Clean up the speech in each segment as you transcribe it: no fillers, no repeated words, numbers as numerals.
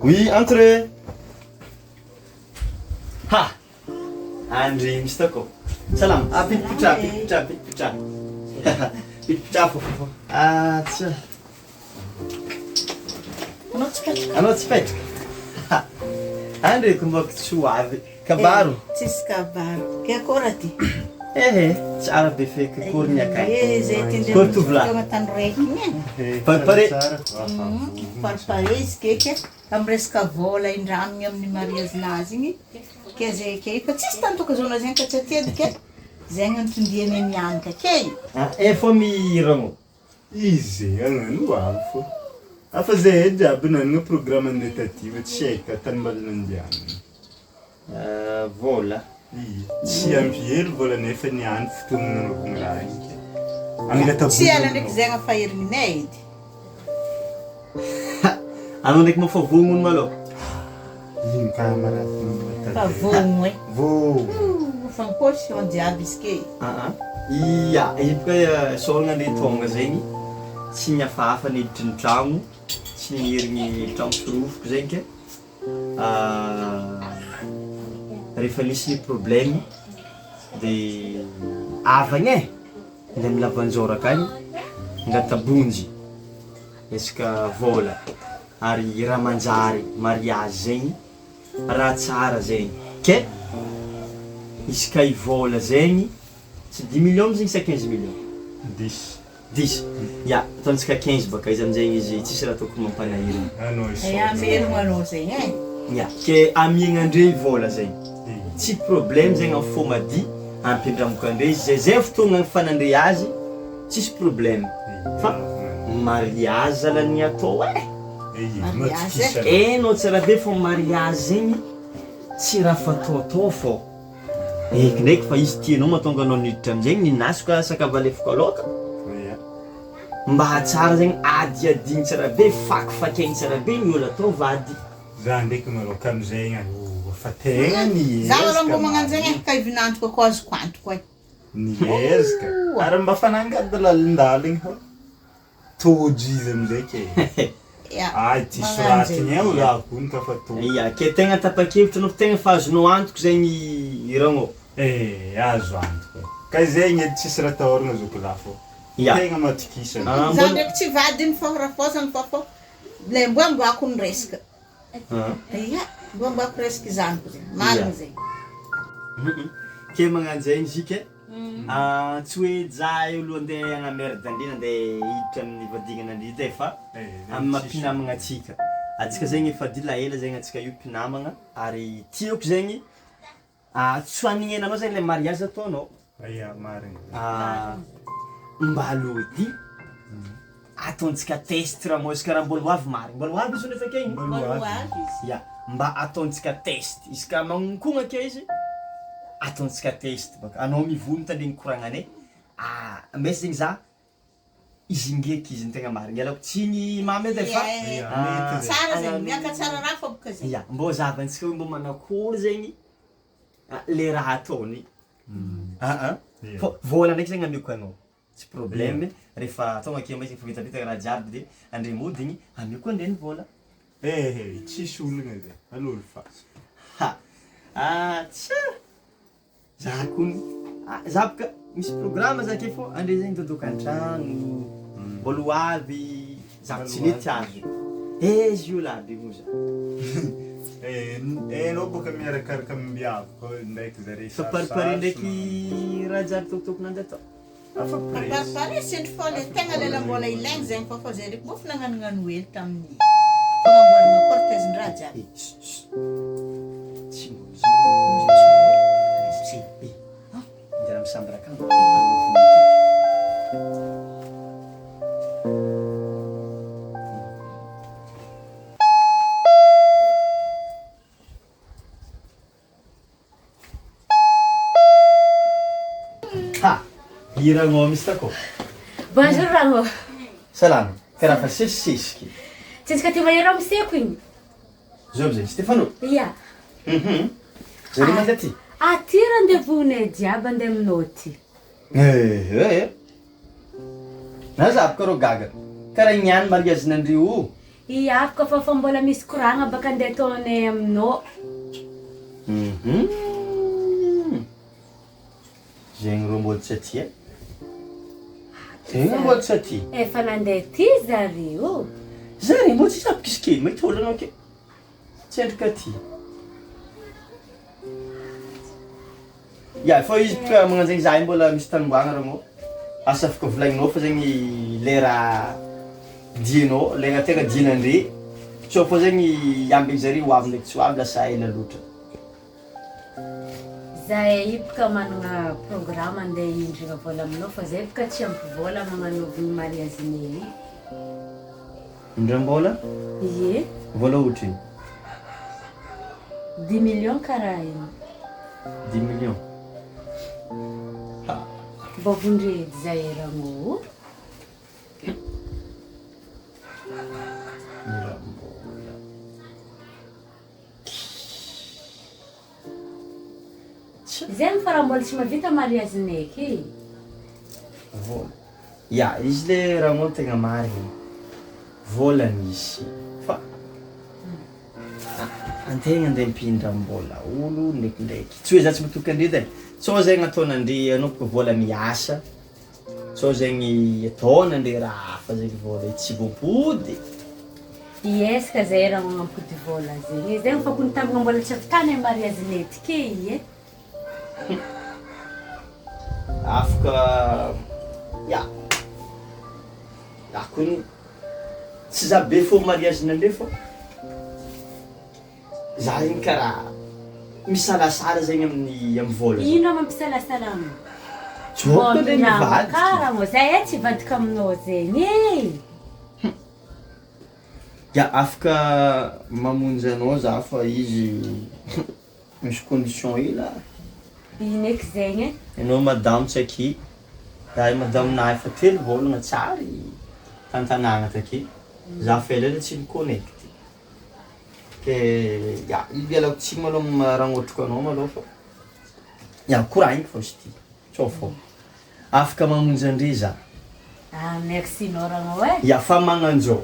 Oui, entrez! Ha! Andry Mister ko. Salama. Ah, pipitrà, pipitrà, pipitrà. Pipitrà fô fô. Ah, tsia. Anao tsy petraka. Anao tsy petraka. Ha! Andry ko mbô tsy ho avy. Kabaro. Eh, tsisy kabaro. Ke akôry aty? Ehe, tsara be feky akory ny akay. Eh, zay ty ndray Akory tovolahy. tonga tany raiky igny e. Paripare. Paripare izy keky amin'ny resaka vôla indramigny amin'ny mariazy-nazy igny. Ke zay ke fa tsisy tany tokazona zegny ka tsy aty edy ke. Zegny anton-dianay mianaka ke. Ah, efa mihiragno. Izy hagnano ho avy fô. Afa zahay jiaby nanagna programme andeha taty fa tsy hay ka tany mbola nandehanana. Vôla. Ia, tsy ampy hely vôla nefa niany fotoagna nanaovagna raha igny ke. Angataboina Tsy ela aminao. ndraiky zegny fa herigninay edy. Anao ndraiky moa fa vognona malôha. Ino ka marary Fa vogno e. Vogno. Fa ny jiaby izy ke. Aa ia, io boka sôragna le tônga zegny, tsy nihafahafa niditry ny tragno, tsy nierigny tragno sorofoko zegny ke rehefa nisy ny problème de havagna e, ndeha amy lavanjôro akagny angatabonjy resaka vôla. Ary raha manjary mariazy zegny raha tsara zegny ke izy ka i vôla zegny tsy dix millions zegny sa quinze millions? Dix. Dix, ya ataontsika quinze baka izy aminjegny izy tsisy raha tokony mampanahirana. Anao Eh, amerigno anao zegny e. Ya, ke amiagna andre i vôla zegny tsy problème zegny amy fomadi ampindramiko andre izy zay zay fotoagna afanandre azy Tsisy problème fa mariage zala ny atao eh! Mariage eh! Enao tsara be fô mariage zegny tsy raha fataotao fô eky ndraiky fa izy tianao mahatonga anao niditra amizegny ninaso ka sakafo alefako aloka mba hahatsara zegny adiadigny tsara be fakifakaigny tsara be ny olo atao vady. Za ndraiky malôha ka amizegny aloha fa tegna Za malôha mbô niezaka magnano zegny marigny. eh, ka i vinantoko akao azoko antoko eh. Niezaka ary mba fa nangady lalindaliny fa tojo izy amizay ke. Ya, Ay ty magnano soratiny zegny. eo za kony ka fa tojo. Ya, ke tegna tapa-kevitra anao fa tegna fa azonao antoko zegny ragnô. Eh, azo antoko e. Ka zegny edy tsisy raha atahoragna zoky lahy fô Ya. tegna matokisana. Ah, Za mbola ndraiky tsy vadiny fô rafozany fô fô le mboamboako ny resaka. Ia, mboamboako resaka izany ko zegny, marigny zegny. Ke magnano zegny zika e, tsy hoe za io aloha andeha hagnamerde andre na andeha hiditra amin'ny vadignan'andre edy e fa amin'ny maha mpinamagna antsika, antsika zegny efa dila ela zegny antsika io mpinamagna ary tiako zegny Ah tsy ho anao zany le mariage ataonao. Ya marigny. Ah mba lody ataontsika test raha izy karaha mbola ho avy marigny mbola ho avy izy nefa akegny. Mbola ho avy izy. Ya mba ataontsika test izy ka magnonkogna ake izy ataontsika test baka anao mivoha mitandregny koragnanay ah mbesa zegny za Izy ngeky izy ny tegna marigny, ialako tsiny mamy edy e fa Ie, tsara zegny, miakatsara raha fô boka zegny. Ya, mbô zahavantsika hoe mbô manakory zegny le raha ataony, aa fô vôla ndraiky zegny ameko anao, tsy problème, rehefa tonga ake ma izy efa vitavita raha jiaby de andre mody igny ameko andre ny vôla. Ehe, tsisy olagna zay, alô ry fasy. Ha, ah tsia! Za kony za boka misy programme za ke fô andre zegny dodoko antragno mbola ho avy za tsy nety avy aiza io lahy be moa za. Enao boka miarakaraka amim-biavy koa ndraiky zare Fa paripare ndraiky raha jiaby tokotokony andeha atao. Afa Fa paripare sendry fô le tegna lela mbola ilaigny zegny fô fô zay ndraiky mbô fa nagnanognano hely tamin'ny fagnamboarana cortège-ndraha jiaby. Eh chut chut tsy mbo izy manao izy eh Midira amy chambre akagny anao vono akaiky. Ha! I Ragnô misy tako. Bonjour Ragnô. Salama, karaha fa sesisesiky. Tsinjaka ty mahery ao miseko igny. Zao amizay, Stefano. Ia. Mhm. Zare mandeha aty. Aty rendez-vous-nay jiaby andeha aminao aty. Eh eh. Na za boka rô gaga. Karaha igny ihany mariazinandreo. I afaka fa fa mbola misy koragna baka andeha ataonay aminao. Hum Zegny rô mbola tsy aty e. Zegny mbola tsy aty. Efa nandeha ty zareo. Zare mbola tsy tapaka izy kely mahita olona anao ke. Tsy endrika aty. Ya fa izy boka magnano zegny za io mbola misy tany omboagna rô asa afaka volagninao fa zegny lera dianao lera tegna dianandre sao fô zegny hiambigny zare ho avy ndraiky tsy ho avy lasa ela loatra. Zahay io boka managna programme andeha hindrigna vôla aminao fa zahay boka tsy ampy vôla magnanaovigny mariazinay io. Mindram-bôla? Ie. Vôla ohatrino? Dix millions karaha igny. Dix millions? Ha! Mbô vonjeo edy zahay ragno ô. Mindram-bôla. Zegny fa raha mbola tsy mahavita mariazinay ake. Vôla. Ya, izy le raha tegna marigny, vôla misy fa antegna andeha ampindram-bôla olo ndraikindraiky, tsy hoe za tsy matoky andre edy e, tsao zegny ataon'andre anao bôka vôla miasa, Sao zegny ataonandre raha hafa zegny vôla io tsy voampody. Yes ka zay raha magnampody vôla zegny e, zegny fa ko nitambagna mbola tsy avy tany mariazinay ty ke i e. Afaka ya, za kony tsy za be fô mariazinandre fô Za zegny karaha misalasala zegny amin'ny amy vôla. Ino raha mampisalasala anao? Jôko le mivadiky. Karaha moa zay e tsy hivadika aminao zegny e. Ya afaka mamonjy anao za fa izy misy condition hely ah. Ino eky zegny e? Enao madamo tsy aky, za io madamonah efa telo vôlagna tsary tantanagna take, za fa elaela tsy niconnecte. Ke ya, ialako tsiny malôha amy maha ragnôtriko anao malôha fa ya koragniko fô izy ty, tsao fô afaka mamonjy andre za. Ah merci nao ragnô e. Ya fa magnanjao,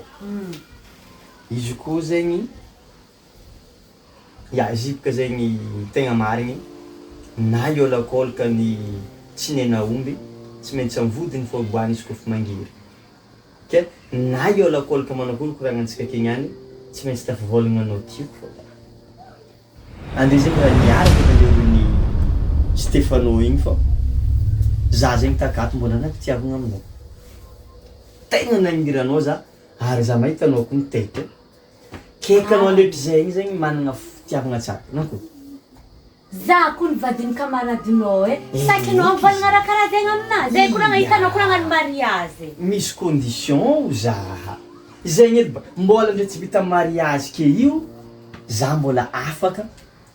izy koa zegny ya izy boka zegny tegna marigny na hiôlakôlaka ny tsinen'aomby tsy maintsy amy vodiny fô aboahany izy kôfa mangery. Ke na hiôlakôlaka manakory koragnantsika akegny any, tsy maintsy tafivôlagna anao tiako fô za. Andre zegny raha niaraka tandreo Stephano igny fô za zegny takato mbola nanam-pitiavagna aminao. Tegna nagniry anao za ary za mahita anao koa mitety. Keky anao letry igny zegny managna fitiavagna tsara, nankory? Za kony vadin'ny camaradinao e! Sakinao mivalagna raha karaha zegny aminah? Zay koragna hitanao koragna ny mariazy. Misy condition zaha. Zegny edy ba mbola ndre tsy vita mariage ke io za mbola afaka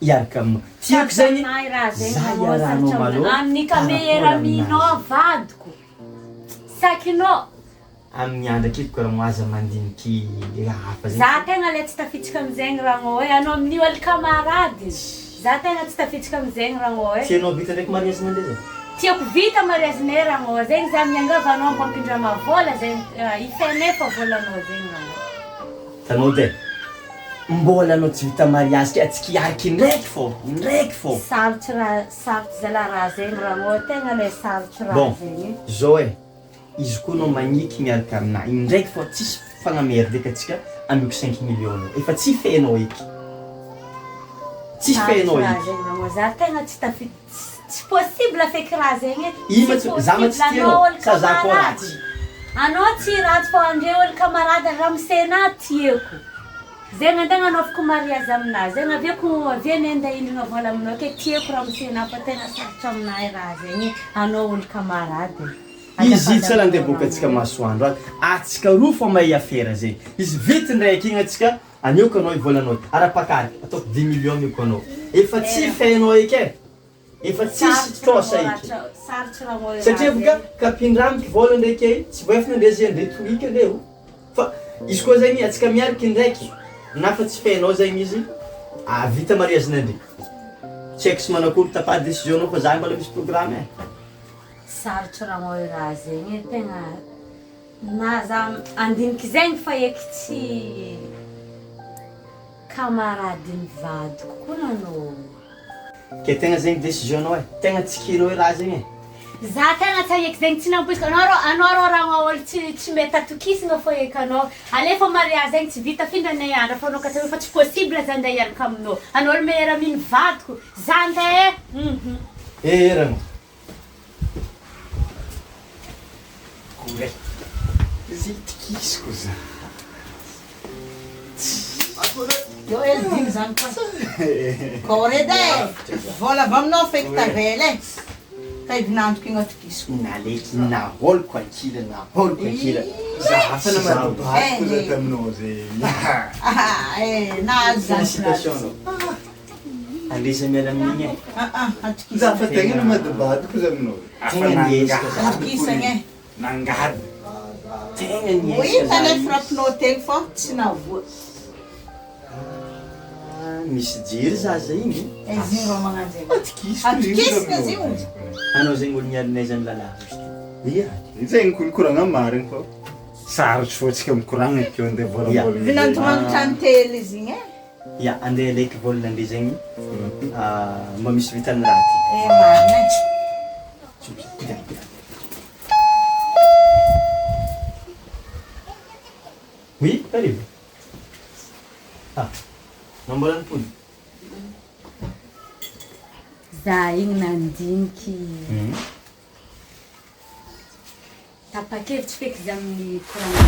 hiaraka aminao. Tiako zegny za hiarahanao malôha Amin'ny par rapport meilleur ami-nao aminazy. vadiko. Sakinao. Amin'ny andro aketo karaha moa aza mandiniky raha hafa zegny. Za tegna le tsy tafitsika amizegny ragnô e, anao amin'io alo camarade, za tegna tsy tafitsika amizegny ragnô e. Tianao vita ndraiky mariage nandre zay? Tiako vita mariage nay ragnô, zegny za miangavy anao mba ampindrama vôla zegny ifenay fa vôlanao zegny ragnô. Hitanao de mbola anao tsy vita mariage ke atsika hiaraka indraiky fô, indraiky fô. Sarotry raha, sarotry zala raha zegny ragnô, tegna le sarotry raha Bon, zegny e. zao e. Izy koa anao magniky miaraka aminah indraiky fô tsisy fagnamerdeka antsika ameko cinq millions anao efa tsy fenao eky tsy fenao Raha eky zegny maman za tegna tsy tafi- tsy possible feky raha zegny e Ino ma tsy- za ma tsy tia anao anao, olo sa za koa camarade ratsy? anao tsy ratsy fô andre olo camarade ramose-na tiako zegny andeha agnanaovako mariage aminazy zegny avy eo avy eo andeha hindrina vôla aminao ke tiako ramose-na fa tegna sarotro aminahy raha zegny e anao olo camarade. Izy io tsy nandeha boka antsika masoandro azy, atsika roa fô mahay afera zegny, izy vita ndraiky igny atsika ameoko anao i vôlanao ty, ara-pakarika ataoko dix millions ameko anao, efa tsy fenao eky e, efa tsisy trosa eky, satria boka ka ampindramiky vôla ndraiky e, tsy voaefana ndre zay andre torika ndre o, fa izy koa zegny atsika miaraka indraiky na fa tsy fenao zegny izy, vita mariazinandre, tsy haiko sy manakory tapaha décision nao fa za mbola misy programme e. Sarotro raha moa raha zegny e, tegna. Na za andiniky zegny fa eky tsy camaradin'ny vadiko koa nanao. Ke tegna zegny décision nao e, tegna tsy kinao i raha zegny e. Za tegna tsy aeky zegny tsy nampoiziko anao rô anao rô raha ôlo tsy tsy mety atokisagna fô eky anao alefa mariage zegny tsy vita findra anay andro fa anao ka tsy fa tsy possible za ndeha hiaraka aminao anao ry meilleur ami ny vadiko za ndeha hum. Eragna. Kore. Zay tikisiko za. Eo ela dimy zany koa. Kore edy e! Vola avy aminao feky tavela e! Ka ivinandriko igny atokisiko. Naleky naholiko ankila naholiko ankila. Za hafa namadibadiko za taminao zegny. Eh, nahazo zany. Félicitation anao. Andresa miala amin'igny e. Za fa tegna namadibadiko za aminao. Tegna niezaka za. Atokisagna e. Nangady. Tegna niezaka Ho hita za le io. frappinao tegny fô tsy navoa. Ah, misy jery zaza igny. Aiza igny rô magnano zegny? Atokisiko Atokisagna zegny ozy. Anao zegny olo nialinay zany lalahy izy ty. Ia, zegny koa nikoragna marigny fô sarotry fô tsika mikoragna akeo andeha vôlambolagna. Vinantomandry trano izy igny e. Ya, andeha alaiky vôlagna ndre zegny mba misy vitan'ny raha ty. Eh marina e. Oui, karibu. Ah, anao mbola nipody? Za igny nandiniky Tapa-kevitry feky izy amin'ny koragna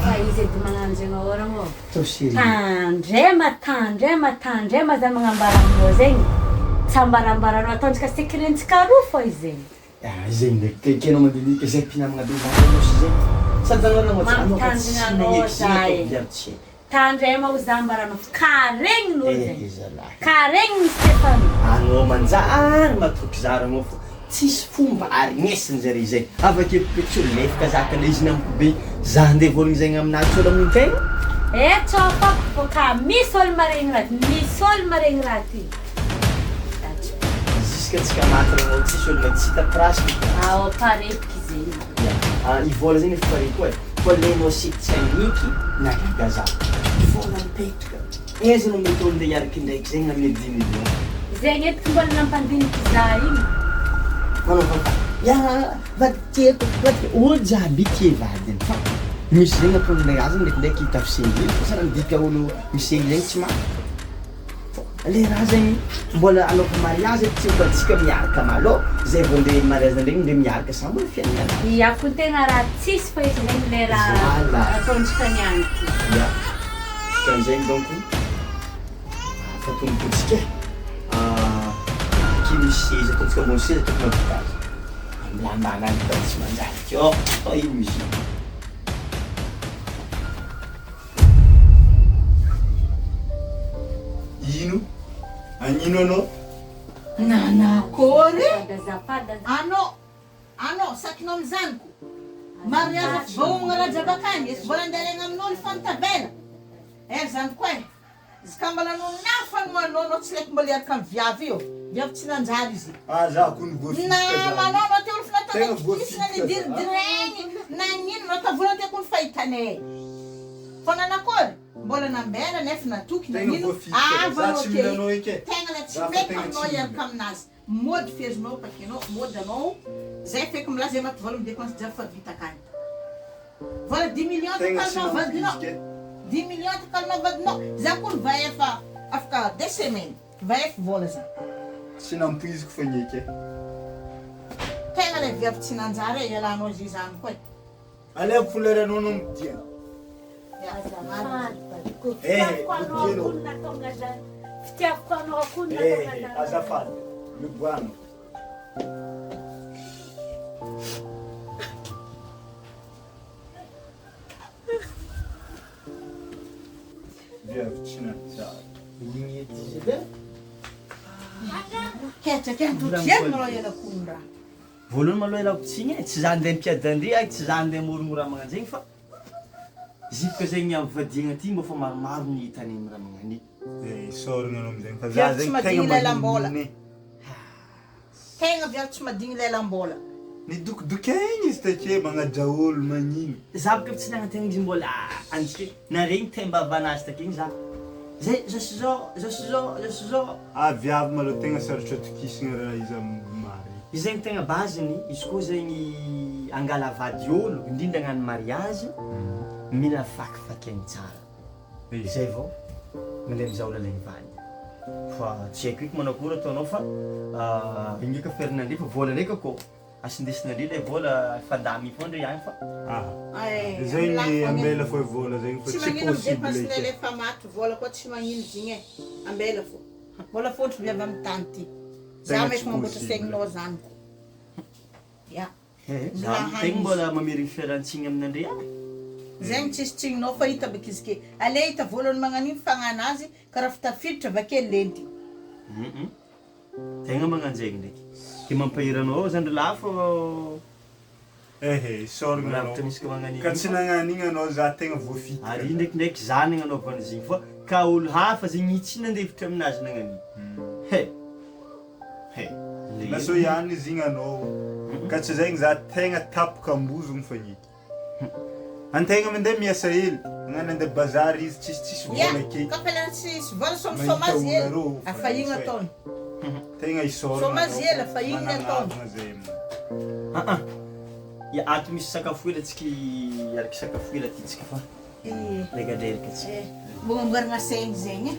fa izy edy magnano zegny ahoana ô? Atao sérieux. Tandrema, tandrema, tandrema za magnambara aminao zegny, tsy ambarambaranao ataontsika secret-ntsika roa fô izy zegny. Ah zegny ndraiky ke ke anao mandinika zay mpinamagna be zany anao sy zegny sady anao raha anao ka tsy Mampitandrina anao nagneky za zegny ataoko e. viavy tsy haiko. Tandrema ho za ambaranao fa karegny olo Eh zegny, zalahy. karegny Stéphane. Anao manjary matoky za ranao fa tsisy fomba aregnesin-jare zay. Avake boka tsy ho lefaka za ka le izy namako be za andeha vôlagna zegny aminazy tsy olo amin-tegna. Eh tsôfako fô ka misy olo maregny raha ty, misy olo maregny raha ty. Za tsy Jusque antsika maty ranao tsisy olo mahita tsy hita trace. Ao parepiky zegny. Ya, i vôla zegny efa pare koa e. Fa lenao sy tsy haniky na gaga za. Vola mipetraka. Aiza no mety olo ndeha hiaraka indraiky zegny amy dix millions. Zegny eto mbola nampandiniky za igny. Manao vava. Ya vady tiako vady olo jiaby tia vadiny fa misy zegny ataon'ilay azy ndraikindraiky tafisegny hely fa sa raha midika olo misegny zegny tsy maty. Le raha zegny mbola aloka mariage tsy mbola tsika miaraka malô zay vao nde mariage ndregny nde miaraka samby ny fiainana. Ia ko tegna raha tsisy fa efa zegny le raha Voilà. ataontsika niany ty. Ya, dikan'izegny donc afa tombokotsika e, aty misy seza ataontsika ambony seza tokony mahavita azy, amy lambana any fa tsy manjary keo fa ino izy io. Ino? Agnino anao? Nanakory? Azafady azafady. Anao, anao, sakinao amin'ny zanako. Mariage voaomagna raha jiaby akagny, efa mbola andeha alaigna aminao ny fantabela. Eh ry zandriko eh, izy ka mbola anao nafanoanao, anao tsy laiky mbola hiaraka amin'ny viavy io, viavy tsy nanjary izy. Ah za kony voafitika za. Namanao anao teo olo Tegna fa natao voafitika za. nidiridiregny, nagnino anao tavola teo kony fahitanay. Fa nanakory? Mbola nambela nefa natoky Tegna nagnino? voafitika za. Avy Za anao tsy ke. mila anao eky e. Tegna le tsy Za fa mety tegna aminao tsy hiaraka mila. aminazy. Mody fehezonao paquet-nao, mody anao. Zay feky milaza zay maty vola mi-dépense jiaby fa vita akany. Vola dix millions Tegna tsy takalonao vadinao. nampoiziko e. Dix millions takalonao vadinao. Za koa va efa afaka deux semaines. Va efa vola za. Tsy nampoiziko fa gneky e. Tegna le viavy tsy nanjary e, ialanao izy izany koa e. Aleoko foleranao anao midiana. Azafady vadiko. Eh, Fitiavako anao midiana. koa no nahatonga zany. Fitiavako anao koa no nahatonga Eh, zany. azafady. Miboahana. Viavy tsy nanjary. Igny edy izy edy e. Ketraka e, antotry malôha ialako ny raha. Voalohany malôha ialako tsiny e, tsy za andeha hampiady andre ay, tsy za andeha hamorogno raha magnanjegny fa zipoka zegny amin'ny vadiagna aty mbô fa maromaro ny hitany amy raha magnany. Eh, isaorana anao amizegny fa za Viavy tsy zegny madigny tegna lelam-bôla. maninona e. Tegna viavy tsy madigny lelam-bôla. Nidokidokaigny izy take magnaja olo magnino. Za boka tsy nagnantegna izy mbola antsika naregny taim-bavanazy take igny za zay zao sy zao zao sy zao zao sy zao. Ah viavy malôha tegna sarotro atokisagna raha izy am marigny. Izy zegny tegna base-ny, izy koa zegny angala vady olo indrindra agnano mariage mila fakifakegny tsara zay vao mandeha mizaha olo alaigny vady fa tsy haiko eky manao akory ataonao fa igny ndraiky affaire-nandre fa vola ndraiky akao. Asindesinandre ilay vola efa lany foana ndre ihany fa. Aha. Zegny ambela fô vola zegny fa Tsy tsy magnino possible midepense eky. le efa maty vola koa tsy magnino zegny e. Ambela fô. Mbola fôntry viavy amy tany ty. Za Tegna maika tsy mamboatra possible. saigninao zany ko. Ya. Eh, za tegna mbola mamerigny fialantsiny aminandre ah. Zegny tsisy tsigninao fa hita baka izy ke. Ale hita voalohany magnan'igny fagnanazy karaha fa tafiditra avake lenty. Hum. Tegna magnanjegny ndraiky. Ke mampahery anao zandry lahy fô Ehe, isaoragna anao. Lavitra misy ka magnan'igny Ka tsy nagnano igny anao za tegna voafitika. Ary ndraikindraiky za nagnanaovana izy igny fa ka olo hafa zegny tsy nandefitra aminazy nagnan'igny. He! He! Na so ihany izy igny anao. Ka tsy zegny za tegna tapaka ambozogno fa gny. Antegna mandeha miasa hely, magnano andeha bazary izy tsisy tsisy vola ke. Ka fa lera tsisy vola somsoma azy hely, afa igny ataony. Tegna isaorana Soma azy hely, afa igny ataony. Aa, ya ato misy sakafo hely atsika hiaraka hisakafo hely aty tsika fa regadreraka tsika. Mbô amboarina saigny zegny e.